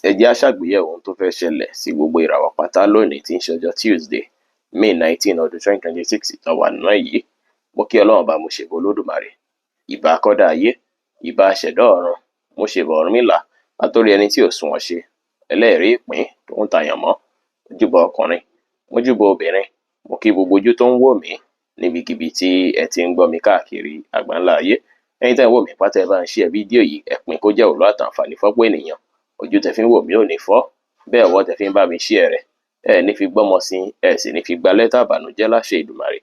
Ẹ jẹ́ á ṣàgbéyẹ̀wò ohun tó fẹ́ ṣẹlẹ̀ sí gbogbo ìràwọ̀ pátá lónìí tí ń ṣe ọjọ́ Tuesday, May 19, ọdún 2026 tá wà nínú ẹ̀ yìí. Mo kí Ọlọ́run Ọba, mo ṣèbà Olódùmarè, ìbà akọ́dá ayé, ìbà aṣẹ̀dá ọ̀run, mo ṣèbà Ọ̀rúnmìlà, látorí ẹni tí ò sunwọ̀n ṣe, ẹlẹ́rìí ìpín tó ń tayàn mọ́, mojúbà ọkùnrin, mojúbà obìnrin, mo kí gbogbo ojú tó ń wò mí níbikíbi tí ẹ ti ń gbọ́ mi káàkiri àgbáńlá ayé. Ẹ̀yin tẹ́ ń wò mí pátá, ẹ bá ń share fídíò yìí, ẹ pín kó jẹ́ òwúrọ̀ àtàǹfààní fọ́pọ̀ ènìyàn. Ojú tẹ́ fi ń wò mí ò ní fọ́, bẹ́ẹ̀ ọwọ́ tẹ́ fi ń bá mi share rẹ̀, ẹ ní fi gbọ́mọ sí, ẹ sì ní fi gba lẹ́tà ìbànújẹ́ láṣẹ Èdùmàrè.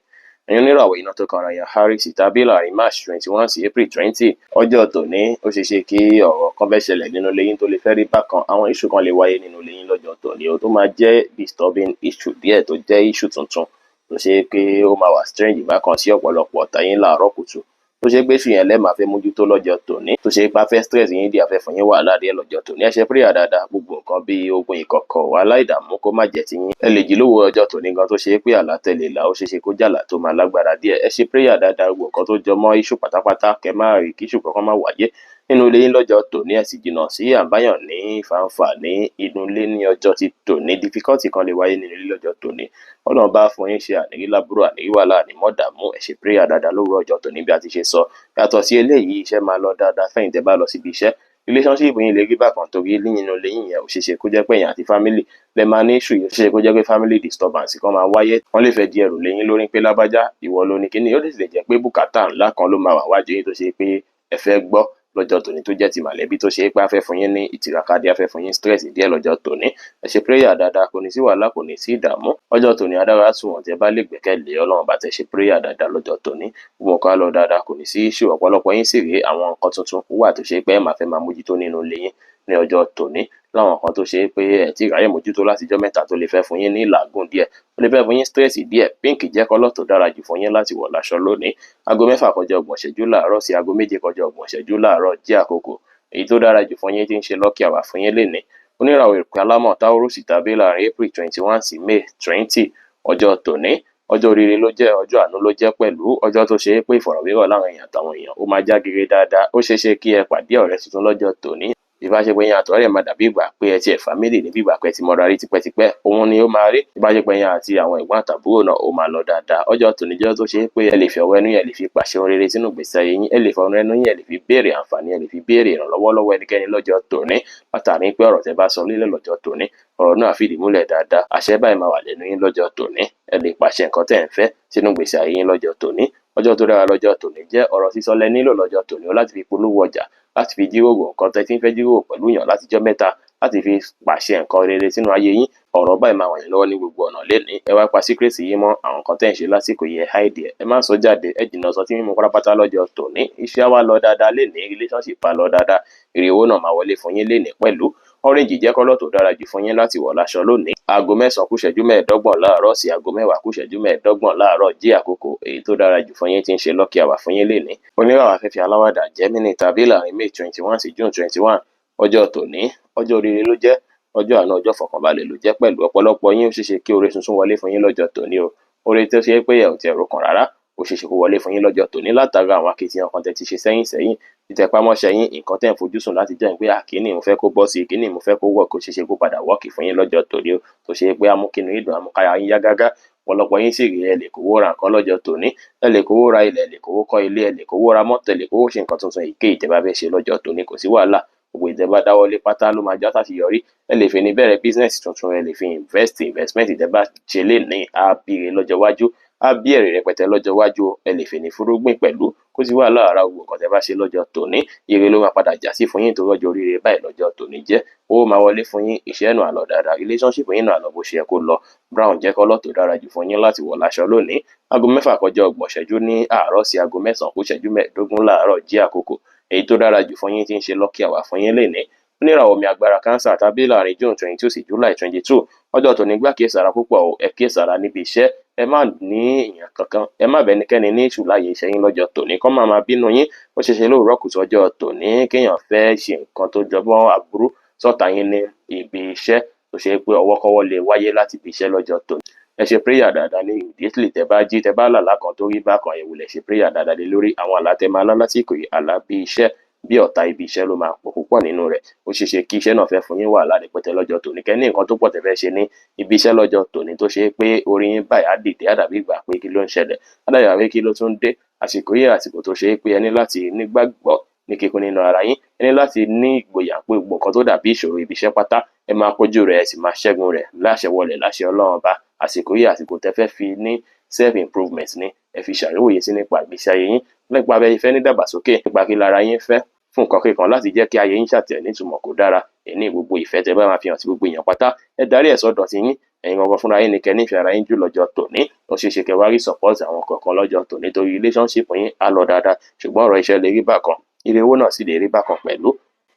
Ẹ̀yin oníràwọ̀ iná tó kanra yan Aries tàbí láàrin March 21 sí April 20, ọjọ́ tòní, ó ṣeé ṣe kí ọ̀rọ̀ kan fẹ́ ṣẹlẹ̀ nínú ilé yín tó lè fẹ́ rí bákan. Àwọn issue kan lè wáyé nínú ilé yín lọ́jọ́ tòní o, tó máa jẹ́ disturbing issue díẹ̀, tó jẹ́ issue tuntun tó ṣe pé ó máa wà strange bákan sí ọ̀pọ̀lọpọ̀ ọ̀tá yín láàárọ̀ kùtù, tó ṣe pé issue yẹn lẹ́ẹ̀ máa fẹ́ mójútó lọ́jọ́ tòní, tó ṣe pé a fẹ́ stress yín díẹ̀, a fẹ́ fún yín wàhálà díẹ̀ lọ́jọ́ tòní. Ẹ ṣe prayer dáadáa, gbogbo nǹkan bíi ogun ìkọ̀kọ̀, wàhálà, ìdààmú kó má jẹ́ tiyín. Ẹ lè jí lówó ọjọ́ tòní gan tó ṣe pé àlá tẹ̀lé là, ó ṣeé ṣe kó jàlá tó máa lágbára díẹ̀. Ẹ ṣe prayer dáadáa, gbogbo nǹkan tó jọ mọ́ issue pátápátá, kẹ má rí kí issue kankan má wáyé nínú ilé yín lọ́jọ́ tòní. Ẹ sì jìnnà sí àbáyàn ní fàǹfà ní inú ilé ní ọjọ́ ti tòní. Difficulty kan lè wáyé nínú ilé lọ́jọ́ tòní. Ọlọ́run bá fún yín ṣe, ànírí lábúrò, ànírí wàhálà, ànímọ́ dààmú. Ẹ ṣe prayer dáadáa lówùúrọ̀ ọjọ́ tòní bí a ti ṣe sọ. Yàtọ̀ sí eléyìí, iṣẹ́ máa lọ dáadáa fẹ́yìn tẹ́ bá lọ síbi iṣẹ́. Relationship yín lè rí bákan torí nínú ilé yín yẹn, ó ṣeé ṣe kó jẹ́ pé ẹ̀yin àti family lẹ máa ní issue yìí. Ó ṣeé ṣe kó jẹ́ pé family disturbance kan máa wáyé. Wọ́n lè fẹ́ di ẹrù lé yín lórí pé lágbájá, ìwọ ló ní kíní. Ó sì lè jẹ́ pé bùkátà ńlá kan ló máa wà wájú yín tó ṣe pé ẹ fẹ́ gbọ́ lọ́jọ́ tòní, tó jẹ́ ti mọ̀lẹ́bí, tó ṣe é pé á fẹ́ fún yín ní ìtiraka díẹ̀, á fẹ́ fún yín stress díẹ̀ lọ́jọ́ tòní. Ẹ ṣe prayer dáadáa, kò ní sí wàhálà, kò ní sí ìdààmú. Ọjọ́ tòní adára sùn wọ̀n tí ẹ bá lè gbẹ́kẹ̀lé Ọlọ́run bá tẹ ṣe prayer dáadáa lọ́jọ́ tòní. Gbogbo nǹkan á lọ dáadáa, kò ní sí issue. Ọ̀pọ̀lọpọ̀ yín sì rí àwọn nǹkan tuntun wà tó ṣe pé ẹ máa fẹ́ máa mójútó nínú ilé yín ní ọjọ́ tòní, láwọn nǹkan tó ṣe pé ẹ tí ráyè mójútó látijọ́ mẹ́ta, tó lè fẹ́ fún yín ní ìlàgùn díẹ̀, tó lè fẹ́ fún yín stress díẹ̀. Pink jẹ́ colour tó dára jù fún yín láti wọ̀ láṣọ lónìí. Aago 6:30 láàárọ̀ sí aago 7:30 láàárọ̀ jẹ́ àkókò èyí tó dára jù fún yín tí ń ṣe lucky hour fún yín lénìí. Oníràwọ̀ ìpè alámọ̀ Taurus tàbí láàrin April 21 sí May 20, ọjọ́ tòní, ọjọ́ oríire ló jẹ́, ọjọ́ àánú ló jẹ́ pẹ̀lú, ọjọ́ tó ṣe é pé ìfọ̀rọ̀wérọ̀ láwọn èèyàn àtàwọn èèyàn ó máa já geere dáadáa. Ó ṣeé ṣe kí ẹ pàdé ọ̀rẹ́ tuntun lọ́jọ́ tòní. Ìbáṣepọ̀ yín àtọ̀rẹ́ máa dàbí ìgbà pé ẹ tiẹ̀ family ní, bí ìgbà pé ẹ ti mọra rí tipẹ́tipẹ́ òun ni ó máa rí. Ìbáṣepọ̀ yín àti àwọn ẹ̀gbọ́n àtàbúrò náà, ó máa lọ dáadáa. Ọjọ́ tòní jẹ́ tó ṣe é pé ẹ lè fi ọwọ́ ẹnu yẹn lè fi pàṣẹ ohun rere sínú ìgbésí ayé yín. Ẹ lè fi ọwọ́ ẹnu yín, ẹ lè fi béèrè àǹfààní, ẹ lè fi béèrè ìrànlọ́wọ́ lọ́wọ́ ẹnikẹ́ni lọ́jọ́ tòní, látàrí pé ọ̀rọ̀ tẹ́ bá sọ lílẹ̀ lọ́jọ́ tòní, ọ̀rọ̀ náà fìdí múlẹ̀ dáadáa. Àṣẹ báyìí máa wà lẹ́nu yín lọ́jọ́ tòní. Ẹ lè pàṣẹ nǹkan tẹ́ ẹ̀ ń fẹ́ sínú ìgbésí ayé yín lọ́jọ́ tòní. Ọjọ́ tó dára lọ́jọ́ tòní jẹ́. Ọ̀rọ̀ sísọ lẹ nílò lọ́jọ́ tòní o, láti fi polówó ọjà, láti fi jíròrò nǹkan tẹ́ tí ń fẹ́ jíròrò pẹ̀lú èèyàn látijọ́ mẹ́ta, láti fi pàṣẹ nǹkan rere sínú ayé yín. Ọ̀rọ̀ báyìí máa ràn yín lọ́wọ́ ní gbogbo ọ̀nà lénìí. Ẹ wá pa secret yín mọ́. Àwọn nǹkan tẹ́ ń ṣe lásìkò yẹn, hide ẹ̀, ẹ má sọ jáde. Ẹ jìnnà sọ tí mímu pátápátá lọ́jọ́ tòní. Iṣẹ́ wa lọ dáadáa lénìí, relationship á lọ dáadáa, èrè owó náà máa wọlé fún yín lénìí pẹ̀lú. Orange jẹ́ colour tó dára jù fún yín láti wọ̀ láṣọ lónìí. Aago 9:45 láàárọ̀ sí aago 10:25 láàárọ̀ jẹ́ àkókò èyí tó dára jù fún yín tí ń ṣe lucky hour fún yín lénìí. Oníràwọ̀ afẹ́fẹ́ aláwàdà Gemini tàbí láàrin May 21 sí June 21, ọjọ́ tòní, ọjọ́ oríire ló jẹ́, ọjọ́ àánú, ọjọ́ fọkànbalẹ̀ ló jẹ́ pẹ̀lú. Ọ̀pọ̀lọpọ̀ yín, ó ṣeéṣe kí oore tuntun wọlé fún yín lọ́jọ́ tòní o. Oore tó ṣe é pé ẹ ò tiẹ̀ rò kàn rárá, ó ṣeéṣe kó wọlé fún yín lọ́jọ́ tòní látara àwọn akitiyan kan tẹ́ ti ṣe sẹ́yìn sẹ́yìn, ìtẹpámọ́ṣẹ́ yín, nǹkan tẹ́ ń fojúsùn láti jẹ́ pé kíní mo fẹ́ kó bọ́ sí, kíní mo fẹ́ kó work, ó ṣeéṣe kó padà work fún yín lọ́jọ́ tòní o, tó ṣe pé á mú kínú yín dùn, á mú kára yín yá gágá. Ọ̀pọ̀lọpọ̀ yín sì rí, ẹ lè kówó ra nǹkan lọ́jọ́ tòní, ẹ lè kówó ra ilẹ̀, ẹ lè kówó kọ́ ilé, ẹ lè kówó ra mọ́tò, ẹ lè kówó ṣe nǹkan tuntun èyíkéyìí tẹ́ bá fẹ́ ṣe lọ́jọ́ tòní. Kò sí wàhálà, gbogbo ìtẹ́ bá dáwọ́lé pátá ló máa já sáṣeyọrí. Ẹ lè fi ní bẹ̀rẹ̀ business tuntun, ẹ lè fi invest. Investment tẹ́ bá ṣe lénìí á bíire lọ́jọ́ iwájú, á bí èrè rẹpẹtẹ lọ́jọ́ iwájú. Ẹ lè fi ní fúrúgbìn pẹ̀lú, kó sí wàhálà ara. Gbogbo nǹkan tẹ́ bá ṣe lọ́jọ́ tòní, ire ló máa padà já sí fún yín, torí ọjọ́ oríire báyìí lọ́jọ́ tòní jẹ́. Owó máa wọlé fún yín, iṣẹ́ náà á lọ dáadáa, relationship yín náà á lọ bó ṣe yẹ kó lọ. Brown jẹ́ colour tó dára jù fún yín láti wọ̀ láṣọ lónìí. Aago 6:30 ní àárọ̀ sí aago 9:45 láàárọ̀ jẹ́ àkókò èyí tó dára jù fún yín tí ń ṣe lucky hour fún yín lénìí. Oníràwọ̀ omi agbára Cancer tàbí láàrin June 22 sí July 22, ọjọ́ tòní, gbà kíyèsára púpọ̀ o. Ẹ kíyèsára níbi iṣẹ́. Ẹ má ní èèyàn kankan, ẹ má bẹ ẹnikẹ́ni ní ìṣù láàyè iṣẹ́ yín lọ́jọ́ tòní kọ́ máa máa bínú yín. Ó ṣeéṣe lóòrọ̀ kùtù ọjọ́ tòní kéèyàn fẹ́ ṣe nǹkan tó jọmọ́ aburú sọ́tàá yín ní ibi iṣẹ́, tó ṣe pé ọwọ́kọ́wọ́ lè wáyé láti ibi iṣẹ́ lọ́jọ́ tòní. Ẹ ṣe prayer dáadáa ní immediately tẹ́ bá jí. Tẹ́ bá làlá kan tó rí bákan, ẹ wulẹ̀ ṣe prayer dáadáa lé lórí. Àwọn àlá tẹ́ máa lá lásìkò yìí, àlá bí iṣẹ́ Bí ọ̀tá ibi iṣẹ́ ló máa pọ̀ púpọ̀ nínú rẹ̀. Ó ṣeé ṣe kí iṣẹ́ náà fẹ́ fún yín wàhálà rẹpẹtẹ lọ́jọ́ tòní, kẹ́ ní nǹkan tó pọ̀ tẹ́ fẹ́ ṣe ní ibi iṣẹ́ lọ́jọ́ tòní, tó ṣe pé orí yín báyìí á dìde, á dàbí ìgbà pé kí ló ń ṣẹlẹ̀, á dàbí ìgbà pé kí ló tún dé. Àsìkò yìí, àsìkò tó ṣe pé ẹ ní láti nígbàgbọ́ ní kíkún nínú ara yín, ẹ ní láti ní ìgboyà pé gbogbo nǹkan tó dàbí ìṣòro ibi iṣẹ́ pátá, ẹ máa kojú rẹ̀, ẹ sì máa ṣẹ́gun rẹ̀ láṣẹ wọlẹ̀ láṣẹ Ọlọ́run Ọba. Àsìkò yìí, àsìkò tẹ́ fẹ́ fi ní self improvement ní, ẹ fi ṣàríwòye sí nípa ìgbésí ayé yín, nípa bẹ́ẹ̀ fẹ́ ní dàgbàsókè, nípa kí lára yín fẹ́ fún nǹkan kíkan láti jẹ́ kí ayé yín ṣàtẹ̀ nítumọ̀ kó dára. Ẹni gbogbo ìfẹ́ tẹ́ bá máa fi hàn sí gbogbo èèyàn pátá, ẹ darí ẹ̀ sọ́dọ̀ ti yín. Ẹ̀yin gangan fúnra yín ni kẹ́ nífẹ̀ẹ́ ara yín jù lọ́jọ́ tòní. Ó ṣeé ṣe kẹ́ wá rí support àwọn kọ̀ọ̀kan lọ́jọ́ tòní, torí relationship yín á lọ dáadáa, ṣùgbọ́n ọ̀rọ̀ iṣẹ́ lè rí bákan, ire owó náà sì lè rí bákan pẹ̀lú.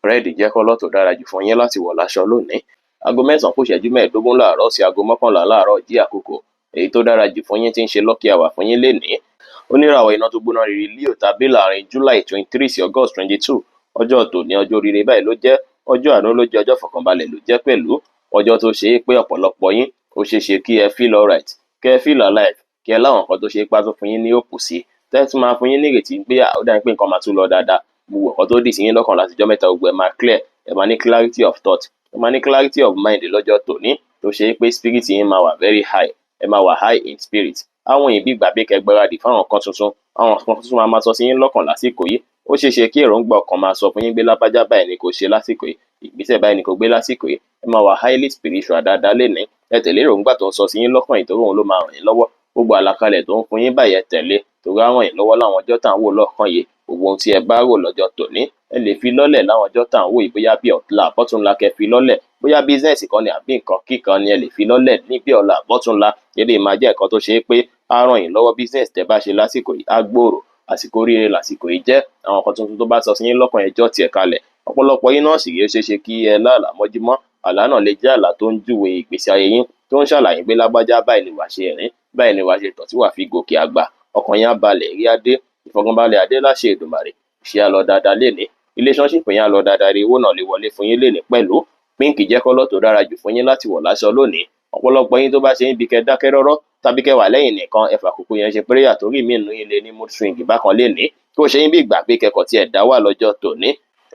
Red jẹ́ colour tó dára jù fún yín láti wọ̀ láṣọ lónìí. 9:45 láàárọ̀ sí 11:00 láàárọ̀ jí àkókò èyí tó dára jù fún yín tí ń ṣe lucky hour fún yín lénìí. Oníràwọ̀ iná tó gbóná riri Leo tàbí láàrin July 23 sí August 22. Ọjọ́ tòní, ọjọ́ oríire báyìí ló jẹ́, ọjọ́ àánú ló jẹ́, ọjọ́ ìfọ̀kànbalẹ̀ ló jẹ́ pẹ̀lú. Ọjọ́ tó ṣe é pé ọ̀pọ̀lọpọ̀ yín, ó ṣeé ṣe kí ẹ feel alright, kẹ́ ẹ feel alive, kí ẹ láwọn nǹkan tó ṣe é pá tó fún yín ní òkú sí, tẹ́ tún máa fún yín ní ìrètí pé ó dá pé nǹkan máa tún lọ dáadáa. Gbogbo nǹkan tó dì sí yín lọ́kàn látijọ́ mẹ́ta, gbogbo ẹ máa clear, ẹ máa ní clarity of thought, ẹ máa ní clarity of mind lọ́jọ́ tòní, tó ṣe é pé spirit yín máa wà very high, ẹ máa wà high in spirit. Àwọn yìí bí ìgbà pé kẹ́ gbáradì fáwọn nǹkan tuntun, àwọn nǹkan tuntun máa máa sọ sí yín lọ́kàn lásìkò yìí. Ó ṣeé ṣe kí èròǹgbà ọkàn máa sọ fún yín pé lágbájá báyìí ni kò ṣe lásìkò yìí, ìgbésẹ̀ báyìí ni kò gbé lásìkò yìí. Ẹ máa wà highly spiritual dáadáa lénìí. Ẹ tẹ̀lé èròǹgbà tó ń sọ sí yín lọ́kàn yìí, torí òun ló máa ràn yín lọ́wọ́. Gbogbo àlàkalẹ̀ tó ń fún yín báyìí, ẹ tẹ̀lé, torí á ràn yín lọ́wọ́ láwọn ọjọ́ tá à ń wò lọ́kàn yìí. Gbogbo ohun tí ẹ bá rò lọ́jọ́ tòní, ẹ lè fi lọ́lẹ̀ láwọn ọjọ́ tá à ń wò yìí, bóyá bí ọ̀túnla àbọ̀túnla kẹ́ fi lọ́lẹ̀, bóyá business kan ni àbí nǹkan kíkan ni, ẹ lè fi lọ́lẹ̀ ní bí ọ̀la àbọ̀túnla. Eléyìí máa jẹ́ nǹkan tó ṣe é pé á ràn yín lọ́wọ́. Business tẹ́ bá ṣe lásìkò yìí á gbòòrò. Àsìkò oríire làsìkò yìí jẹ́. Àwọn nǹkan tuntun tó bá sọ sí yín lọ́kàn, ẹ jọ́ tiẹ̀ kalẹ̀. Ọ̀pọ̀lọpọ̀ yín náà sì rí, ó ṣeé ṣe kí ẹ láàlá mọ́júmọ́. Àlá náà lè jẹ́ àlá tó ń júwe ìgbésí ayé yín, tó ń ṣàlàyé pé lágbájá báyìí ni wàá ṣe rìn, báyìí ni wàá ṣe tọ̀ tí wàá fi gòkè àgbà. Ọkàn yín á balẹ̀, rí á dé, ìfọ̀kànbalẹ̀ á dé láṣẹ Èdùmàrè. Ṣé á lọ dáadáa lénìí, relationship yín á lọ dáadáa, rí owó náà lè wọlé fún yín lénìí pẹ̀lú. Pink jẹ́ colour tó dára jù fún yín láti wọ̀ láṣọ lónìí. Ọ̀pọ̀lọpọ̀ yín tó bá ṣe ń bi kẹ́ dákẹ́ rọ́rọ́ tàbí kẹ́ wà lẹ́yìn nìkan, ẹ fàkókò yẹn ṣe prayer, torí míì nínú yín lè ní mood swing bákan lénìí, kó ṣe yín bí ìgbà pé kẹ́kọ̀ọ́ tí ẹ̀ dá wà lọ́jọ́ tòní.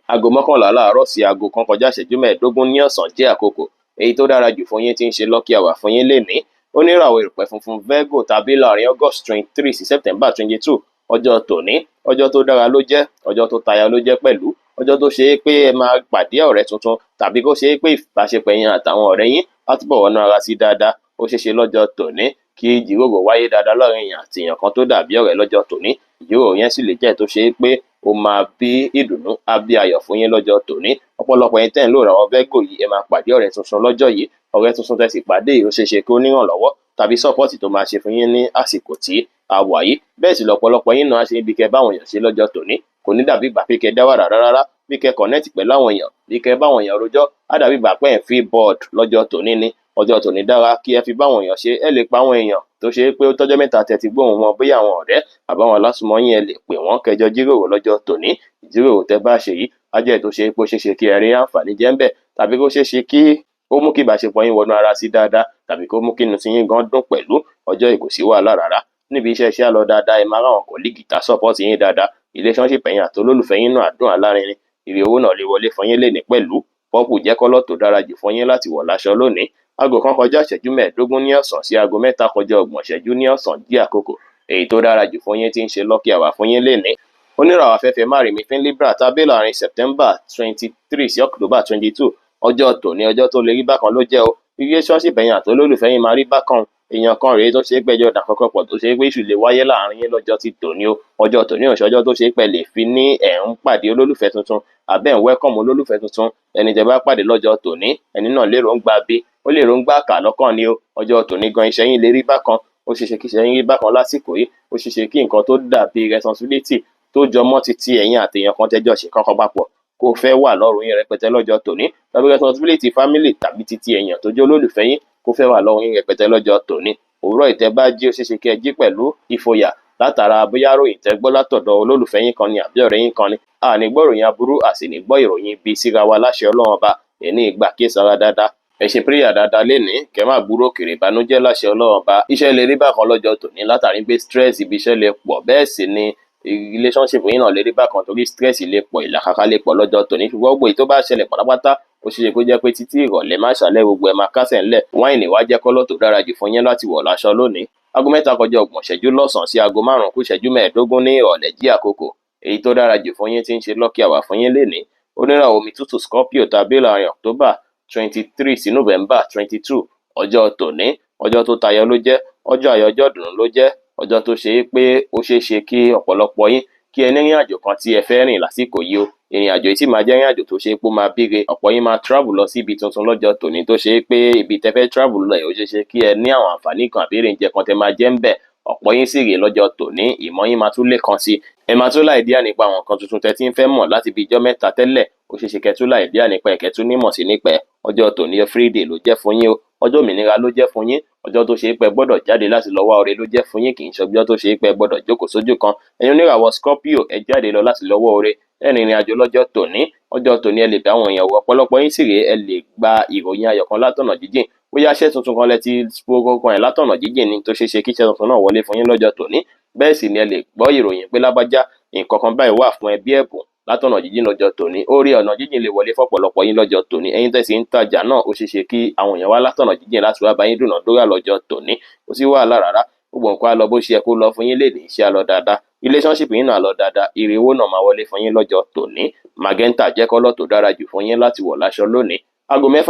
11:00 láàárọ̀ sí 1:45 ní ọ̀sán jẹ́ àkókò èyí tó dára jù fún yín tí ń ṣe lucky hour fún yín lénìí. Oníràwọ̀ erùpẹ̀ funfun Virgo tàbí láàrin August 23 sí September 22. Ọjọ́ tòní, ọjọ́ tó dára ló jẹ́, ọjọ́ tó tayọ ló jẹ́ pẹ̀lú. Ọjọ́ tó ṣe é pé ẹ máa pàdé ọ̀rẹ́ tuntun, tàbí kó ṣe é pé ìbáṣepọ̀ yín àtàwọn ọ̀rẹ́ yín á túbọ̀ wọnú ara sí dáadáa. Ó ṣeé ṣe lọ́jọ́ tòní kí ìjíròrò wáyé dáadáa láàrin èèyàn àti èèyàn kan tó dàbí ọ̀rẹ́ lọ́jọ́ tòní. Ìjíròrò yẹn sì lè jẹ́ tó ṣe é pé ó máa bí ìdùnnú, á bí ayọ̀ fún yín lọ́jọ́ tòní. Ọ̀pọ̀lọpọ̀ ẹ̀yin tẹ́ ń lò ìràwọ̀ Virgo yìí, ẹ máa pàdé ọ̀rẹ́ tuntun lọ́jọ́ yìí. Ọ̀rẹ́ tuntun tẹ́ sì pàdé yìí, ó ṣeé ṣe kó nírànlọ́wọ́ tàbí support tó máa ṣe fún yín ní àsìkò tí a wà yìí. Bẹ́ẹ̀ sì lọ́pọ̀lọpọ̀ yín náà ṣe ń bí kẹ́ báwọn èèyàn ṣe lọ́jọ́ tòní. Kò ní dàbí ìgbà pé kẹ́ dá wà rárá rárá, bí kẹ́ connect pẹ̀lú àwọn èèyàn, bí kẹ́ báwọn èèyàn rojọ́, á dàbí ìgbà pé ẹ̀ ń feel bored lọ́jọ́ tòní ni. Ọjọ́ tòní dára kí ẹ fi báwọn èèyàn ṣe. Ẹ lè pa àwọn èèyàn tó ṣe é pé ó tọ́jọ́ mẹ́ta tẹ́ ti gbóhùn wọn, bóyá àwọn ọ̀rẹ́ àbáwọn alásùnmọ́ yín, ẹ lè pè wọ́n kẹjọ jíròrò lọ́jọ́ tòní. Ìjíròrò tẹ́ bá ṣe yìí á jẹ́ tó ṣe é pé ó ṣeé ṣe kí ẹ rí àǹfààní jẹ ńbẹ̀, tàbí kó ṣeé ṣe kí ó mú kí ìbáṣepọ̀ yín wọnú ara sí dáadáa, tàbí kó mú kí inú ti yín gan dùn pẹ̀lú. Ọjọ́ yìí kò sí wàhálà rárá níbi iṣẹ́, iṣẹ́ á lọ dáadáa, ẹ máa ráwọn colleague tá support yín dáadáa. Relationship ẹ̀yin àti olólùfẹ́ yín náà á dùn alárinrin, ire owó náà lè wọlé fún yín lénìí pẹ̀lú. Purple jẹ́ colour tó dára jù fún yín láti wọ̀ láṣọ lónìí. 1:45 ní ọ̀sán sí 3:30 ní ọ̀sán jẹ́ àkókò èyí tó dára jù fún yín tí ń ṣe lucky hour fún yín lénìí. Oníràwọ̀ afẹ́fẹ́ márìmí fín Libra tàbí láàrin September 23 sí October 22. Ọjọ́ tòní, ọjọ́ tó lè rí bákan ló jẹ́ o. Relationship ẹ̀yin àti olólùfẹ́ yín máa rí bákan. Èèyàn kan rèé tó ṣe é pẹ́jọ dà kọ́kọ́ pọ̀, tó ṣe é pé ìṣù lè wáyé láàrin yín lọ́jọ́ ti tòní o. Ọjọ́ tòní ò ṣọjọ́ tó ṣe é pẹ́ lè fi ní ẹ̀ ń pàdé olólùfẹ́ tuntun àbẹ́ ń welcome olólùfẹ́ tuntun. Ẹni tẹ́ bá pàdé lọ́jọ́ tòní, ẹni náà lérò ń gba bí ó lè ròǹgbà kà lọ́kàn ni o. Ọjọ́ tòní gan, iṣẹ́ yín lè rí bákan. Ó ṣeé ṣe kí iṣẹ́ yín rí bákan lásìkò yìí. Ó ṣeé ṣe kí nǹkan tó dàbí responsibility tó jọmọ́ titi ẹ̀yin àtèèyàn kan tẹ́jọ́ ṣe kọ́kọ́ papọ̀ kó fẹ́ wà lọ́rùn yín rẹpẹtẹ lọ́jọ́ tòní, tàbí responsibility family tàbí titi èèyàn tó jẹ́ olólùfẹ́ yín kó fẹ́ wà lọ́rùn yín rẹpẹtẹ lọ́jọ́ tòní. Òwúrọ̀ ìtẹ́ bá jí, ó ṣeé ṣe kí ẹ jí pẹ̀lú ìfòyà látara bóyá ròyìn tẹ́ gbọ́ látọ̀dọ̀ olólùfẹ́ yín kan ni àbí ọ̀rẹ́ yín kan ni. A ní gbọ́ ìròyìn aburú, a sì ní gbọ́ ìròyìn ibi síra wa láṣẹ Ọlọ́run Ọba. Ẹni ìgbà kíyèsára dáadáa, ẹ ṣe prayer dáadáa lénìí, kẹ́ má gbúrò òkèrè ìbànújẹ́ láṣẹ Ọlọ́run Ọba. Iṣẹ́ lè rí bákan lọ́jọ́ tòní látàrí pé stress ibi iṣẹ́ lè pọ̀, bẹ́ẹ̀ sì ni Relationship yín náà lè rí bákan torí stress lè pọ̀, ìlàkàkà lè pọ̀ lọ́jọ́ tòní. Ṣùgbọ́n gbogbo èyí tó bá ṣẹlẹ̀ pátápátá, ó ṣeé ṣe kó jẹ́ pé títí ìrọ̀lẹ́ má ṣàlẹ́ gbogbo ẹ̀ máa kásẹ̀ ńlẹ̀. Wáìnì wá jẹ́ colour tó dára jù fún yín láti wọ̀ láṣọ lónìí. 3:30 lọ́sàn-án sí 4:45 ní ìrọ̀lẹ́ jí àkókò. Èyí tó dára jù fún yín tí ń ṣe lucky hour fún yín lénìí. Oníràwọ̀ omi tútù Scorpio tàbí láàrin October 23 sí November 22. Ọjọ́ tòní, ọjọ́ tó tayọ ló jẹ́, ọjọ́ ayọ̀, ọjọ́ ìdùnnú ló jẹ́, ọjọ́ tó ṣe é pé ó ṣeé ṣe kí ọ̀pọ̀lọpọ̀ yín kí ẹ ní ìrìn àjò kan tí ẹ fẹ́ rìn lásìkò yìí o. Ìrìn àjò yìí sì máa jẹ́ ìrìn àjò tó ṣe pé ó máa bíire. Ọ̀pọ̀ yín máa travel lọ sí ibi tuntun lọ́jọ́ tòní, tó ṣe pé ibi tẹ́ fẹ́ travel lọ yìí, ó ṣeé ṣe kí ẹ ní àwọn àǹfààní kan àbí èrè kan tẹ́ máa jẹ ńbẹ̀. Ọ̀pọ̀ yín sì rèé lọ́jọ́ tòní, ìmọ̀ yín máa tún lékan sí, ẹ máa tún ní idea nípa àwọn nǹkan tuntun tẹ́ ti ń fẹ́ mọ̀ láti bí ijọ́ mẹ́ta tẹ́lẹ̀. Ó ṣeé ṣe kẹ́ tún ní idea nípa ẹ̀, kẹ́ tún nímọ̀ sí nípa ẹ̀. Ọjọ́ tòní, free day ló jẹ́ fún yín o. Ọjọ́ òmìnira ló jẹ́ fún yín. Ọjọ́ tó ṣe é pé ẹ gbọ́dọ̀ jáde láti lọ wá oore ló jẹ́ fún yín, kì í ṣe ọjọ́ tó ṣe é pé ẹ gbọ́dọ̀ jókòó sójú kan. Ẹ̀yin oníràwọ̀ Scorpio, ẹ jáde lọ láti lọ wá oore. Ẹ rìnrìn àjò lọ́jọ́ tòní. Ọjọ́ tòní, ẹ lè bá àwọn èèyàn wò. Ọ̀pọ̀lọpọ̀ yín sì rèé, ẹ lè gba ìròyìn ayọ̀ kan látọ̀nà jíjìn. Bóyá iṣẹ́ tuntun kan lẹ ti forúkọ ẹ̀ látọ̀nà jíjìn ni, tó ṣeé ṣe kí iṣẹ́ tuntun náà wọlé fún yín lọ́jọ́ tòní. Bẹ́ẹ̀ sì ni ẹ lè gbọ́ ìròyìn pé lágbájá, nǹkan kan báyìí wà fún ẹ bí ẹ̀bùn látọ̀nà jíjìn lọ́jọ́ tòní. Orí ọ̀nà jíjìn lè wọlé fọ́pọ̀lọpọ̀ yín lọ́jọ́ tòní. Ẹ̀yin tẹ́ sì ń tajà náà, ó ṣeé ṣe kí àwọn èèyàn wá látọ̀nà jíjìn láti wá bá yín dúnàádúrà lọ́jọ́ tòní. Kò sí wàhálà rárá, gbogbo nǹkan á lọ bó ṣe yẹ kó lọ fún yín lénìí. Iṣẹ́ á lọ dáadáa, relationship yín náà á lọ dáadáa, ire owó náà máa wọlé fún yín lọ́jọ́ tòní. Magenta jẹ́ colour tó dára jù fún yín láti wọ̀ láṣọ lónìí.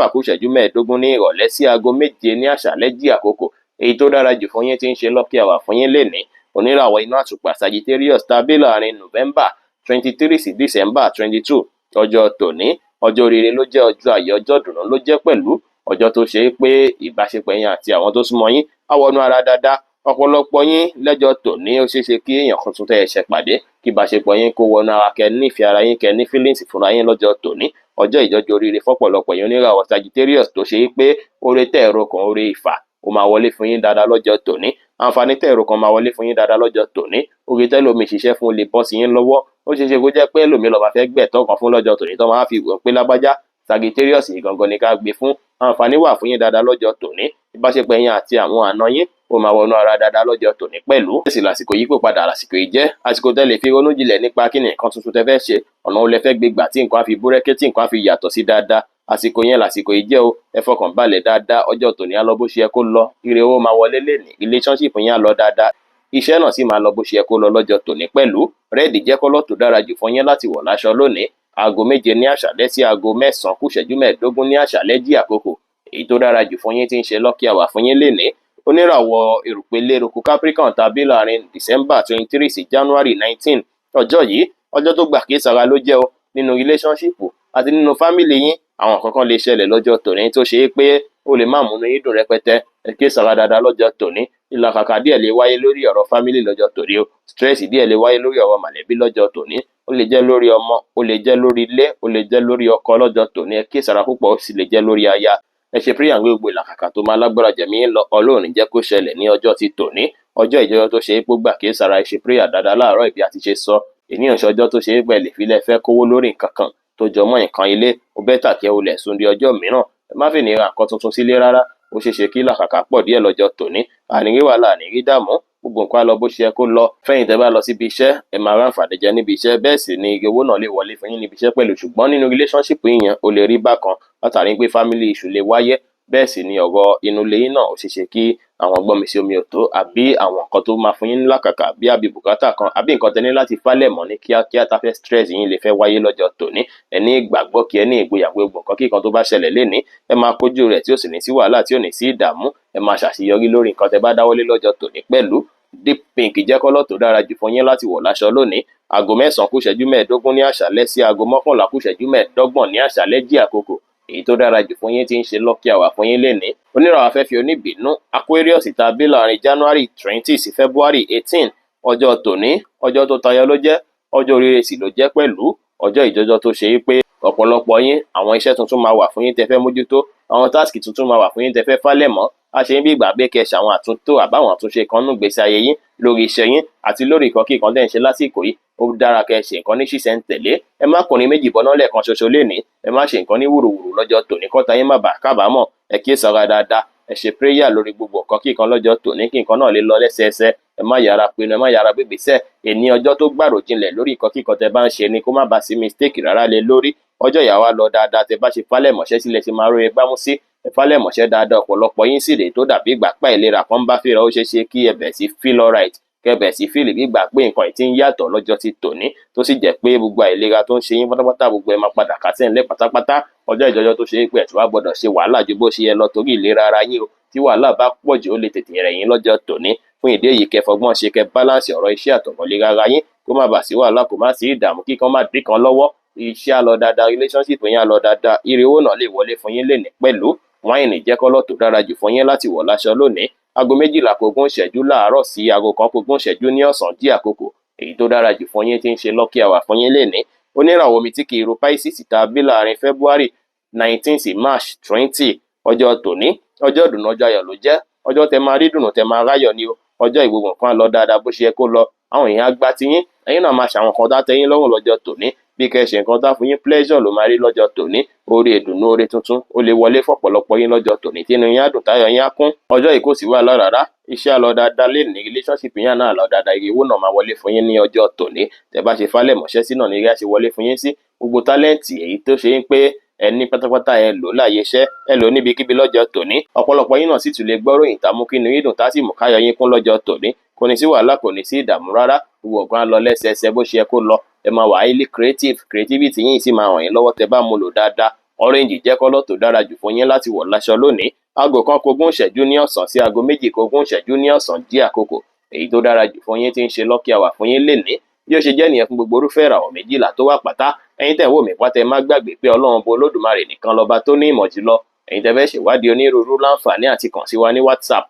5:45 ní ìrọ̀lẹ́ sí 7:00 ní àṣálẹ́ jí àkókò. Èyí tó dára jù fún yín tí ń ṣe lucky hour fún yín lénìí. Oníràwọ̀ iná àtùpà Sagittarius tàbí láàrin November 23 sí December 22. Ọjọ́ tòní, ọjọ́ oríire ló jẹ́, ọjọ́ ayọ̀, ọjọ́ ìdùnnú ló jẹ́ pẹ̀lú. Ọjọ́ tó ṣe é pé ìbáṣepọ̀ yín àti àwọn tó súnmọ́ yín á wọnú ara dáadáa. Ọ̀pọ̀lọpọ̀ yín lọ́jọ́ tòní, ó ṣeé ṣe kí èèyàn kan tuntun tẹ́ ẹ ṣẹ̀ pàdé, kí ìbáṣepọ̀ yín kó wọnú ara, kẹ́ nífẹ̀ẹ́ ara yín, kẹ́ ní feelings fúnra yín lọ́jọ́ tòní. Ọjọ́ ìjọjọ́ oríire fọ́pọ̀lọpọ̀ yín oníràwọ̀ Sagittarius, tó ṣe é pé oore tẹ́ ẹ̀rọ kan, oore ìfà, ó máa wọlé fún yín dáadáa lọ́jọ́ tòní. Àǹfààní tẹ́ ẹ̀rọ kan máa wọlé fún yín dáadáa lọ́jọ́ tòní. Oore tẹ́lòmíì ṣiṣẹ́ fún lè bọ́ sí yín lọ́wọ́. Ó ṣeé ṣe kó jẹ́ pé ẹlòmíì ló máa fẹ́ gbẹ̀tọ́ kan fún lọ́jọ́ tòní, tó máa fi wò pé lágbájá, Sagittarius yìí gangan ni ká gbé fún. Àǹfààní wà fún yín dáadáa lọ́jọ́ tòní. Ìbáṣepọ̀ yín àti àwọn àna yín, ó máa wọnú ara dáadáa lọ́jọ́ tòní pẹ̀lú. Bẹ́ẹ̀ sì lásìkò yìí pò padà lásìkò yìí jẹ́ àsìkò tẹ́ lè fi ronú jinlẹ̀ nípa kí ni nǹkan tuntun tẹ́ fẹ́ ṣe, ọ̀nà wo lẹ fẹ́ gbé gbà tí nǹkan á fi búrẹ́kẹ́, tí nǹkan á fi yàtọ̀ sí dáadáa. Àsìkò yẹn lásìkò yìí jẹ́ o. Ẹ fọkàn balẹ̀ dáadáa. Ọjọ́ tòní á lọ bó ṣe yẹ kó lọ. Ire owó máa wọlé lénìí, relationship yín á lọ dáadáa, iṣẹ́ náà sì máa lọ bó ṣe yẹ kó lọ lọ́jọ́ tòní pẹ̀lú. Red jẹ́ colour tó dára jù fún yín láti wọ̀ láṣọ lónìí. 7:00 ní àṣálẹ́ sí 8:45 ní àṣálẹ́ jí àkókò. Èyí tó dára jù fún yín tí ń ṣe lucky hour fún yín lénìí. Oníràwọ̀ erùpẹ̀ léruku Capricorn tàbí láàrin December 23 sí January 19. Ọjọ́ yìí, ọjọ́ tó gbà kí sara ló jẹ́ o. Nínú relationship àti nínú family yín, àwọn nǹkan kan lè ṣẹlẹ̀ lọ́jọ́ tòní tó ṣe é pé ó lè má múnú yín dùn rẹpẹtẹ. Ẹ kí sara dáadáa lọ́jọ́ tòní. Ìlàkàkà díẹ̀ lè wáyé lórí ọ̀rọ̀ family lọ́jọ́ tòní o. Stress díẹ̀ lè wáyé lórí ọ̀rọ̀ mọ̀lẹ́bí lọ́jọ́ tòní. Ó lè jẹ́ lórí ọmọ, ó lè jẹ́ lórí ilé, ó lè jẹ́ lórí ọkọ lọ́jọ́ tòní. Ẹ kí sara púpọ̀. Ó sì lè jẹ́ lórí aya. Ẹ ṣe prayer gbé gbogbo ìlàkàkà tó máa lágbára jẹ̀mí lọ, Ọlọ́run ní jẹ́ kó ṣẹlẹ̀ ní ọjọ́ ti tòní. Ọjọ́ ìjọyọ̀ tó ṣe é pé gbà kí sara. Ẹ ṣe prayer dáadáa láàárọ̀ ìbí àti ṣe sọ. Ènìyàn ṣe ọjọ́ tó ṣe é pẹ́ lè filẹ̀ fẹ́ kówó lórí nǹkan kan tó jọ mọ́ nǹkan ilé. Ó better kí ẹ wulẹ̀ sùn di ọjọ́ mìíràn. Ẹ má fi nira nǹkan tuntun sílé rárá. Ó ṣeé ṣe kí làkàkà pọ̀ díẹ̀ lọ́jọ́ tòní. Àní rí wàhálà, àní rí dààmú, gbogbo nǹkan á lọ bó ṣe yẹ kó lọ. Fẹ́yìn tẹ́ bá lọ síbi iṣẹ́, ẹ máa ráǹfààní jẹ níbi iṣẹ́. Bẹ́ẹ̀ sì ni owó náà lè wọlé fún yín níbi iṣẹ́ pẹ̀lú. Ṣùgbọ́n nínú relationship yín yẹn, ó lè rí bákan látàrí pé family issue lè wáyé. Bẹ́ẹ̀ sì ni ọ̀rọ̀ inú ilé yín náà, ó ṣeé ṣe kí àwọn gbọ́nmi sí omi ò tó, àbí àwọn nǹkan tó máa fún yín ní làkàkà, bí àbí bùkátà kan, àbí nǹkan tẹ́ ní láti fálẹ̀ mọ́ ní kíákíá tá fẹ́ stress yín lè fẹ́ wáyé lọ́jọ́ tòní. Ẹ ní ìgbàgbọ́, kí ẹ ní ìgboyà pé gbogbo nǹkan kíkan tó bá ṣẹlẹ̀ lénìí, ẹ máa kojú rẹ̀ tí ó sì ní sí wàhálà, tí ò ní sí ìdààmú. Ẹ máa ṣàṣeyọrí lórí nǹkan tẹ́ bá dáwọ́lé lọ́jọ́ tòní pẹ̀lú. Deep pink jẹ́ colour tó dára jù fún yín láti wọ̀ láṣọ lónìí. 8:45 ní àṣálẹ́ sí 10:45 ní àṣálẹ́ jí àkókò. Èyí tó dára jù fún yín tí ń ṣe lucky hour fún yín lénìí. Oníràwọ̀ afẹ́fẹ́ oníbìínú Aquarius tàbí láàrin January 20 sí February 18. Ọjọ́ tòní, ọjọ́ tó tayọ ló jẹ́, ọjọ́ oríire sì ló jẹ́ pẹ̀lú. Ọjọ́ ìjọjọ́ tó ṣe é pé ọ̀pọ̀lọpọ̀ yín, àwọn iṣẹ́ tuntun máa wà fún yín tẹ́ fẹ́ mójútó, àwọn task tuntun máa wà fún yín tẹ́ fẹ́ fálẹ̀ mọ́. A ṣe ń bí ìgbà pé kẹ́ ṣe àwọn àtúntò àbáwọn àtúnṣe kan nínú ìgbésí ayé yín, lórí iṣẹ́ yín àti lórí nǹkan kíkan tẹ́ ń ṣe lásìkò yìí. Ó dára kẹ́ ṣe nǹkan ní ṣísẹ̀ntẹ̀lé. Ẹ má kùnrin méjì bọ́ná lẹ́ẹ̀kan ṣoṣo lénìí. Ẹ má ṣe nǹkan ní wùrùwùrù lọ́jọ́ tòní, kọ́ta yín má bàa kábàámọ̀. Ẹ kíyèsára dáadáa. Ẹ ṣe prayer lórí gbogbo nǹkan kíkan lọ́jọ́ tòní kí nǹkan náà lè lọ lẹ́sẹẹsẹ. Ẹ má yára pinnu, ẹ má yára gbégbèsẹ̀. Èní ọjọ́ tó gbàrò jinlẹ̀ lórí nǹkan kíkan tẹ bá ń ṣe ni, kó má bàa sí mistake rárá lé lórí. Ọjọ́ ìyá wa lọ dáadáa, tẹ bá ṣe falẹ̀mọ̀ṣẹ́ sílẹ̀ ṣe máa róye gbámú sí. Ẹ falẹ̀mọ̀ṣẹ́ dáadáa. Ọ̀pọ̀lọpọ̀ yín sì rèé tó dàbí ìgbà pa ìlera kan bá fíra, ó ṣeé ṣe kí ẹ bẹ̀ sí feel alright, kẹ́ bẹ̀ sí feel bí ìgbà pé nǹkan yìí ti ń yàtọ̀ lọ́jọ́ ti tòní, tó sì jẹ́ pé gbogbo àìlera tó ń ṣe yín pátápátá, gbogbo ẹ̀ máa padà kásẹ̀ ńlẹ̀ pátápátá. Ọjọ́ ìjọjọ́ tó ṣe é pé ẹ̀ tí wàá gbọ́dọ̀ ṣe wàhálà ju bó ṣe yẹ lọ torí ìlera ara yín o. Tí wàhálà bá pọ̀ jù, ó lè tètè rẹ̀ yín lọ́jọ́ tòní. Fún ìdí èyí, kẹ́ fọgbọ́n ṣe, kẹ́ balance ọ̀rọ̀ iṣẹ́ àtọ̀rọ̀ ìlera ara yín, kó má bàa sí wàhálà, kó má sí ìdààmú, kíkan má dín kan lọ́wọ́. Iṣẹ́ á lọ dáadáa, relationship yín á lọ dáadáa, ire owó náà lè wọlé fún yín lénìí pẹ̀lú. Wine jẹ́ colour tó dára jù fún yín láti wọ̀ láṣọ lónìí. 12:20 láàárọ̀ sí 1:20 ní ọ̀sán jí àkókò èyí tó dára jù fún yín tí ń ṣe lucky hour fún yín lénìí. Oníràwọ̀ omi tí kì í ru Pisces tá a bí láàrin February 19 sí March 20, ọjọ́ tòní, ọjọ́ ìdùnnú, ọjọ́ ayọ̀ ló jẹ́. Ọjọ́ tẹ máa rí dùnnú, tẹ máa ráyọ̀ ni o. Ọjọ́ ìgbogbo nǹkan á lọ dáadáa bó ṣe yẹ kó lọ. Àwọn èèyàn á gbá tiyín, ẹ̀yin náà máa ṣàwọn nǹkan tá tẹ́yín lọ́rùn lọ́jọ́ tòní. Bí kẹ́ ṣe nǹkan tá fún yín pleasure ló máa rí lọ́jọ́ tòní. Oore ìdùnnú, oore tuntun ó lè wọlé fọ̀pọ̀lọpọ̀ yín lọ́jọ́ tòní, tínú yín á dùn, táyọ̀ yín á kún. Ọjọ́ yìí kò sí wàhálà rárá, iṣẹ́ á lọ dáadáa lénìí, relationship yín náà lọ dáadáa, ire owó náà máa wọlé fún yín ní ọjọ́ tòní. Tẹ́ bá ṣe falẹ̀mọ̀ṣẹ́ sí náà ní ire á ṣe wọlé fún yín sí. Gbogbo talent èyí tó ṣe ń pé ẹ ní pátápátá, ẹ lò láàyè iṣẹ́, ẹ lò níbikíbi lọ́jọ́ tòní. Ọ̀pọ̀lọpọ̀ yín náà sì tún lè gbọ́ròyìn tá mú kí inú yín dùn, tá sì mú káyọ̀ yín kún lọ́jọ́ tòní. Kò ní sí wàhálà, kò ní sí ìdààmú rárá. Gbogbo nǹkan á lọ lẹ́sẹẹsẹ bó ṣe yẹ kó lọ. Ẹ máa wà highly creative, creativity yín sì máa ràn yín lọ́wọ́ tẹ́ bá mú lò dáadáa. Orange jẹ́ colour tó dára jù fún yín láti wọ̀ láṣọ lónìí. 1:20 ní ọ̀sán sí 2:20 ní ọ̀sán jí àkókò èyí tó dára jù fún yín tí ń ṣe lucky hour fún yín lénìí. Bí ó ṣe jẹ́ nìyẹn fún gbogbo irúfẹ́ ìràwọ̀ 12 tó wà pátá. Ẹ̀yin tẹ́ ń wò mí pátá, ẹ má gbàgbé pé Ọlọ́run bo Olódùmarè nìkan lọ́ba tó ní ìmọ̀ jùlọ. Ẹ̀yin tẹ́ fẹ́ ṣèwádìí onírúurú, láǹfààní àti kàn sí wa ní WhatsApp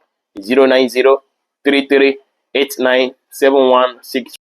090338971 6.